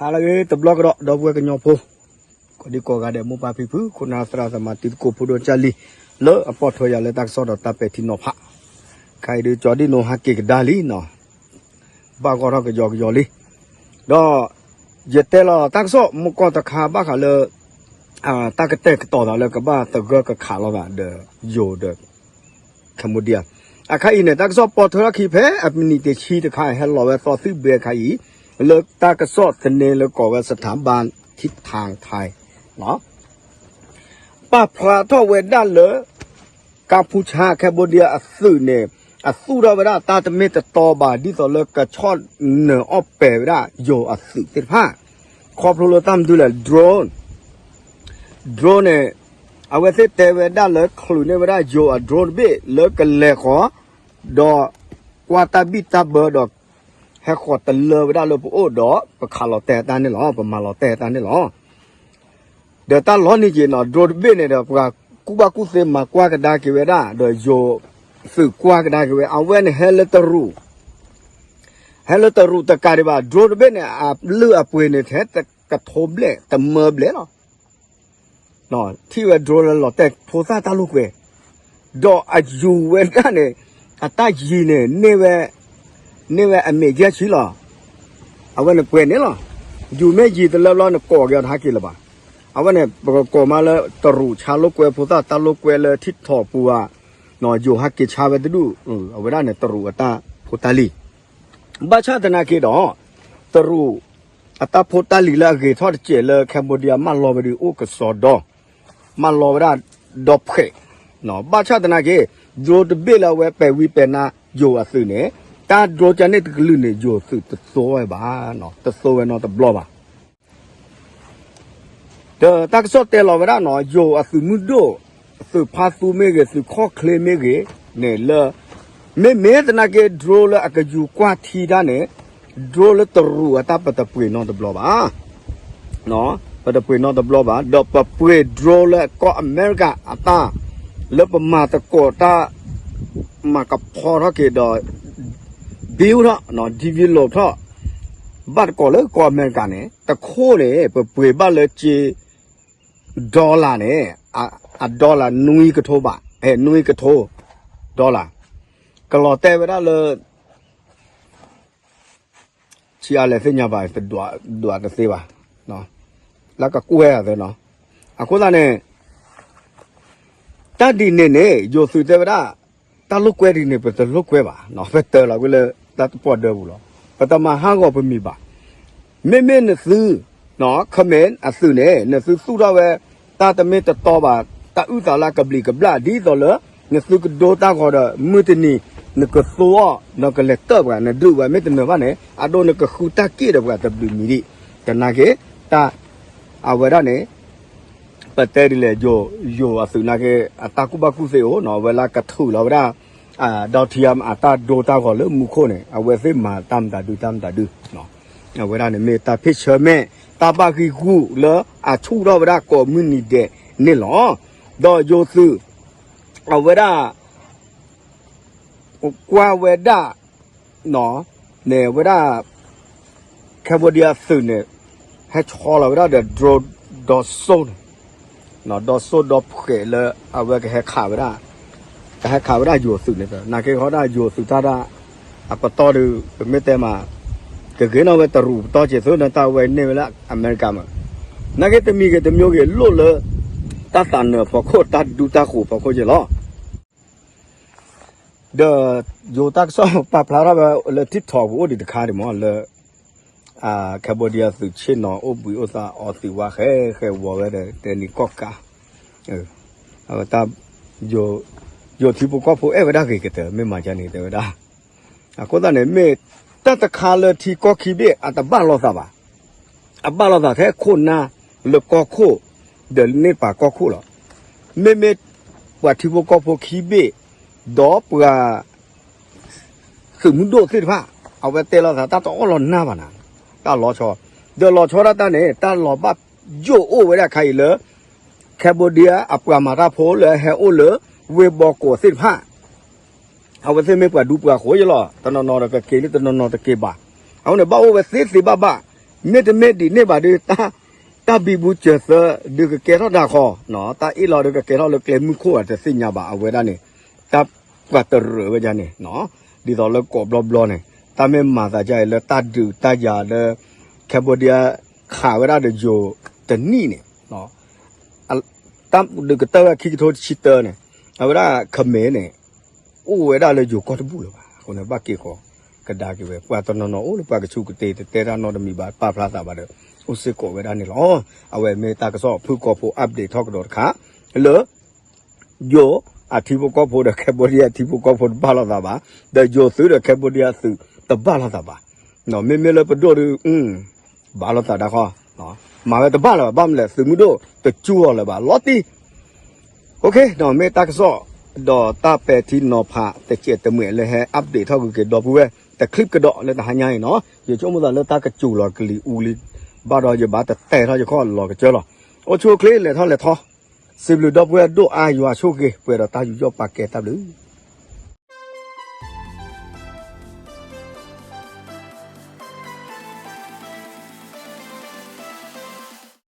ဟါလၢအဂ့ၤတဘျီကဒီး ဒီပုၢ်ဝဲၢ်ကညီဖိ ကိးဒံကိးဂၤဒဲး မိၢ်ပၢ်ဖံဖု ခိၣ်နၢ်သရၣ်သမါ တံၤသကိးဖိဒိၣ်ကၢ်လံၤ လၢအပိာ်ထွဲယၤလၢတၢ်ကစီၣ်ဒီးတၢ်ပဲာ်ထံနီၤဖး ခဲအံၤဒုးကၠီဒံၣ်နိဟဲက့ၤကဒါလံနီၤ ဘၣ်ဂီၢ်ထီၣ်ကယီကယီလံ ဒီး ယတဲလီၤတၢ်ကစီၣ်မုၢ်ကီၢ်တခါဘၣ်ဃးလၢ တၢ်ကတဲာ်ကတီၤသးလၢကဘၣ်သဂၢၢ်ကခးလီၤသးဒီး ယိၤဒီး Cambodia အခါအံၤန့ၣ် တၢ်ကစီၣ်ပိာ်ထွဲထီၣ်ခံဖဲအမံးနံးတဆံတခါ ဟဲလီၤဝဲသီသံၣ်ဘှဲအခါအံၤ လၢတၢ်ကစီၣ်သန့လၢကိးဝဲ စထၢၣ်ဘၣ်ထံထၣ်ထၣ် ပာ်ဖျါထီၣ်ဝဲဒၣ်လၢ ကၣ်ဖူဆါ Cambodia အသုးန့ၣ် အသူၣ်ထီၣ်ဝဲဒၣ်တၢ်တမ့ၢ်တတီဘၣ် ဒ်သိးလၢကဆီၣ်နၢၤအီၣ်ပဲာ်ဝဲဒၣ်ယိၤအသုးသ့ၣ်တဖၣ် ခီဖျိလၢတၢ်မနုၤလဲၣ် drone drone န့ၣ် အဝဲသ့ၣ်တဲဝဲဒၣ်လၢချုးန့ၢ်ဝဲဒၣ်ယိၤအ drone တဘ့ၣ်လၢကလဲၤဃီၤ ဒီးကွၢ်တၢ်ဘံၣ်တၢ်ဘၢဒီး ဟဲဃီၤတလၢဝဲဒၣ်လၢပအိၣ်ဒီး ပခးလီၤတဲာ်တၢ်န့ၣ်လီၤ ပမၤလီၤတဲာ်တၢ်န့ၣ်လီၤ ဒီးတၢ်လီၤန့ၢ်က့ၤနီၤ drone တဘ့ၣ်န့ၣ်ဒီး ပှၤကူၣ်ဘၣ်ကူၣ်သ့မၤကွၢ်ကဒါက့ၤဝဲဒၣ် ဒီးယိၤသုးကွၢ်ကဒါက့ၤဝဲ အဝဲန့ၣ်ဟဲလၢတရူး ဟဲလၢတရူးတကးဒံးဘၣ် drone တဘ့ၣ်န့ၣ် အလုၢ်အပှ့ၤန့ၣ်ထဲတကထိဘျဲၣ်တမၢဘျဲၣ်လီၤ ထံၣ်ဝဲ drone လၢလီၤတဲာ်ဖိသၣ်တၢ်လိာ်ကွဲ ဒီးအယူၤဝဲဒၣ်န့ၣ် အတၢ်ယံၤန့ၣ် န့ၢ်ဝဲ န့ၢ်ဝဲအမဲာ်ယဲၢ်ဆံလီၤ အဝဲန့ၣ်ပှဲၤန့ၣ်လီၤ ယူၤမ့ၢ်ယံၤတလၢဘျီန့ၣ် ကိးက့ၤအီၤတဟဲက့ၤလၢၤဘၣ် အဝဲန့ၣ် ပကကိးမးလၢတရူးဆါလိာ်ကွဲဖိသၣ်တၢ်လိာ်ကွဲလၢထံထီၣ်ပူၤဧါ ယိၤဟဲက့ၤဆါဝဲတဒူၣ် အဝဲဒၣ်န့ၣ်တရူးအတၢ်ဖိတၢ်လံၤ ဘၣ်ဆၣ်သနာ်က့ဒီး တရူး အတၢ်ဖိတၢ်လံၤလၢအဂ့ၤထီၣ်တစဲးလၢ Cambodia မၢလီၤဝဲဒၣ်အိၣ်ကစီဒီ မၢလီၤဝဲဒၣ်ဒီဖှဲး ဘၣ်ဆၣ်သနာ်က့ drone တဘ့ၣ်လၢအဝဲပဲာ်ဝံပဲာ်နါယိၤအသုးန့ၣ် တၢ် drone ကန့ၢ်တကလုာ်န့ၣ် ယိၤသုးတသိဝဲဘၣ် တသိဝဲနီတဘျီဘၣ် ဒီးတၢ်ကစီၣ်တဲလီၤဝဲဒၣ်နီၤ ယိၤအသုးမုၢ်ဒိၣ် သုးဖါသူမ့ၢ်ဂ့ၤ သုးခီၣ်ချ့မ့ၢ်ဂ့ၤန့ၣ်လၢ မ့မ့ၢ်သနာ်က့ drone လၢအကယူၤကွၢ်ထံတၢ်န့ၣ် drone လၢတရူးအတၢ်ပတပှ့ၤနီတဘျီဘၣ် ပတပှ့ၤနီတဘျီဘၣ် ဒီးပပှ့ၤ drone လၢကီၢ်အမဲရကၤအတၢ် လၢပမၤသကိးတၢ် မၤကဖီထီၣ်က့ၤဒီး build ထီၣ် develop ထီၣ် ဘၣ်တကိးလၢကီၢ်အမဲရကၤန့ၣ် တခိၣ်န့ၣ် ပပှ့ၤဘၣ်လၢက့ dollar န့ၣ် အ dollar နွံကထိဘး နွံကထိ dollar ကလီၤတဲာ်ဝဲဒၣ်လၢ ဆံးအါလဲၣ်သ့ၣ်ညါဘၣ် တဒွးတသ့ဘၣ် လၢကကွဲၢ်အသးနီၤ အဃိသတးန့ၣ် တၢ်ဒ်န့ၣ်န့ၣ် ယိၤသုးတဲဝဲဒၣ် တၢ်လိာ်ကွဲဒ်န့ၣ် ပတလိာ်ကွဲဘၣ် ပတၢၤလီၤကွံာ်လၢတၢ်တပီၢ်ဒၢပူၤလီၤ ပတမၤဟးဂီၤပမံၤဘၣ် မ့မ့ၢ်နသု ခမ့ၢ်အသုးန့ၣ် နသုသူၣ်ထီၣ်ဝဲ တၢ်တမ့ၢ်တတီဘၣ် တၢ်အုၣ်သးလၢအကဘျံးကဘျၣ် ဒ်သိးလၢ နသုကဒိတၢ်ဂီၤဒီး မုၢ်တနံၤ နကသိအီၤ နကလဲၤတၢၣ်ပှၤ နဒုးပှၤမ့ၢ်တနၢၤဘၣ်န့ၣ် အဒိနကဃုတၢ်က့ၣ်ဒီးပှၤတဘျုးမံၤဒံး သနာ်က့ တၢ် အဝဲဒၣ်န့ၣ် ပတဲဒ်လဲၣ် ယိၤအသုးနာ်က့ အတၢ်ကူၣ်ဘၣ်ကူၣ်သ့အိၣ်နီၤ အဝဲလၢကထုးလီၤဝဲဒၣ် ဒီထံယါ အတၢ်ဒိတၢ်ဂီၤလၢမူခိၣ်န့ၣ် အဝဲသ့ၣ်မၤတၢ်မတၤဒု တၢ်မတၤဒု အဝဲဒၣ်န့ၣ်မ့ၢ်တၢ်ဖ့ၣ်ဆၢမဲာ် တၢ်ဘၣ်ဂံာ်ဂူာ်လၢအဆူၣ်ထီၣ်ဝဲဒၣ်ကိးမုၢ်နံၤဒဲးန့ၣ်လီၤ. ဒီးယိၤသုး အဝဲဒၣ် ကွၢ်ဝဲဒၣ် န့ၣ်ဝဲဒၣ် Cambodia သုးန့ၣ် ဟဲဆီလီၤဝဲဒၣ်ဒီး drone ဒီးစိန့ၣ် ဒီးစိဒီးဖှဲးလၢအဝဲကဟဲခးဝဲဒၣ် ကဟဲခးဝဲဒၣ်ယိၤသုးန့ၣ် နာ်က့ဃီဒၣ်ယိၤသုးတၢ်ဒၣ် အပတီၢ်ဒီး ပမ့ၢ်တဲမး ကဂ့ၤနီၣ်ဝဲတရူးပတီၢ်က့ၤသု နတၢ်ဝဲန့ၢ်ဝဲလၢအမဲရကၤမး နာ်က့တမံၤဂ့ၤတမံၤဂ့ၤလိၣ်လၢ တၢ်သးနၢၤဖီခိၣ် တၢ်ဒူတၢ်ဃိၤဖီခိၣ်က့ၤလီၤ. ဒီးယိၤတၢ်ကစီၣ်ပာ်ဖျါထီၣ်ဝဲလၢ TikTok ပူၤအိၣ်ဒံးတခါဒံးမး လၢ Cambodia သုးဆ့ၣ်နီၤအိၣ်ဘှံးအိၣ်သါအီသံးဝါဃဲဃဲဝီၤဝဲဒီးတဲနံၤကီၢ်ကး အဝဲတၢ် ယိၤထံဖိကီၢ်ဖိအဲၣ်ဝဲဒၣ်ဂ့ၤကတၢၢ် မ့ၢ်မၤကန့ၣ်တဲဝဲဒၣ် အဃိသတးန့ၣ် မ့ၢ်တၢ်တခါလၢထံကီၢ်ခံဘ့ၣ်အတဘၣ်လိာ်သးဘၣ် အဘၣ်လိာ်သးထဲခိၣ်နၢ်လၢကီၢ်ခိၣ် ဒီးန့ၢ်ပာ်ကီၢ်ခိၣ်လီၤ. မ့မ့ၢ်ပှၤထံဖိကီၢ်ဖိခံဘ့ၣ် ဒီးပှၤ သုးမုၢ်ဒိၣ်သ့ၣ်တဖၣ် အဝဲတဲလိာ်သးတၢ်တအီၣ်လီၤနၢ်ဘၣ်နၤ တၢ်လီၤဆီ ဒီးလီၤဆီဒၣ်တၢ်န့ၣ် တၢ်လီၤဘၣ်ယိၣ်အိၣ်ဝဲဒၣ်ခါအံၤလၢ Cambodia အပှၤမၤတၢ်ဖိလၢဟဲအိၣ်လၢ ဝ့ၢ်ဘီကိးသ့ၣ်တဖၣ် အဝဲသ့ၣ်မ့ၢ်ပှၤဒူပှၤဃိယလီၤ တနီၤနီၤဒီးကက့ၤလၢတနီၤနီၤတက့ၤဘၣ် အဃိန့ၣ် ဘၣ်အိၣ်ဝဲသ့သ့ဘၣ်ဘၣ် မ့တမ့ၢ်ဒ်န့ၣ်ဘၣ်ဒီး တၢ်ဘံဘူစၢၤသၢ ဒုးကကဲထီၣ်တၢ်ဃီ, တၢ်အ့ၣ်လီၤဒီးကကဲထီၣ်လၢကျဲမုၢ်ခိၣ်အတသ့ၣ်ညါဘၣ် အဝဲဒၣ်န့ၣ် တၢ်ပှၤတရၢးဝဲဒၣ်န့ၣ်, ဒ်သိးလၢကိးဘျီဘျီန့ၣ် တၢ်မ့ၢ်မၤသးဒ်အံၤလၢတၢ်ဒုးတၢ်ယၤလၢ Cambodia ခးဝဲဒၣ်ဒီးယိၤတနံၣ်န့ၣ် တၢ်ဒုးကတၢၢ်ဝဲခံကထိတဆံတၢန့ၣ် အဝဲဒၣ် Khmer န့ၣ် အိၣ်ဝဲဒၣ်လၢယိၤကီၢ်တဘူၣ်လၢၤဘၣ်. အဃိန့ၣ် ဘၣ်က့ၤဃီၤကဒါက့ၤဝဲ ပှၤတနီၤနီၤအိၣ်လၢပှၤကဆူးကတ့ၤ တတဲတၢ်နီတမံၤဘၣ် ပာ်ဖျါသးဘၣ်ဒီး အိၣ်စ့ၢ်ကီးဝဲဒၣ်န့ၣ်လီၤ. အဝဲမ့ၢ်တၢ်ကစီၣ်ဖုၣ်ကိာ်ဖိ update ထီၣ်ကဒီးတခါ လၢ ယိၤအထံဖိကီၢ်ဖိဒီး Cambodia အထံဖိကီၢ်ဖိတဘၣ်လိာ်သးဘၣ်, ဒီးယိၤသုးဒီး Cambodia သုးတဘၣ်လိာ်သးဘၣ်. မ့မ့ၢ်လၢပဒိၣ်ဒီး ဘၣ်လိာ်သးဒၣ်ဃီ, မၤဝဲတဘၣ်လၢၤဘၣ် ဘၣ်မနုၤလဲၣ် သုးမုၢ်ဒိၣ်တကၠူအီၤလၢၤဘၣ် လီၤတံၢ် မ့ၢ်တၢ်ကစီၣ် ဒီးတၢ်ပဲာ်ထံနီၤဖးတစဲးတမှဲာ်လၢဟဲ update ထီၣ်ဂုၤက့ၤဒီပုၢ်ဝဲၢ် တ clip ကဒီးလၢတဟါညါအံၤနီၤ, ယဆိကမိၣ်သးလၢတၢ်ကစူၤလီၤကလံၤအူလံ, ဘၣ်ဒီးယဘၣ်တတဲထီၣ်ယခီၣ်လီၤကစၢၢ်လီၤ. အိၣ်ဆူၣ်အိၣ်ချ့လဲၤထီၣ်လဲၤထီ, စံးဘျုးဒီပုၢ်ဝဲၢ်ဒိၣ်အါယွၤဆိၣ်ဂ့ၤ ပှဲၤဒီးတၢ်ယူးယီၣ်ပာ်ကဲတၢ်ဘျုး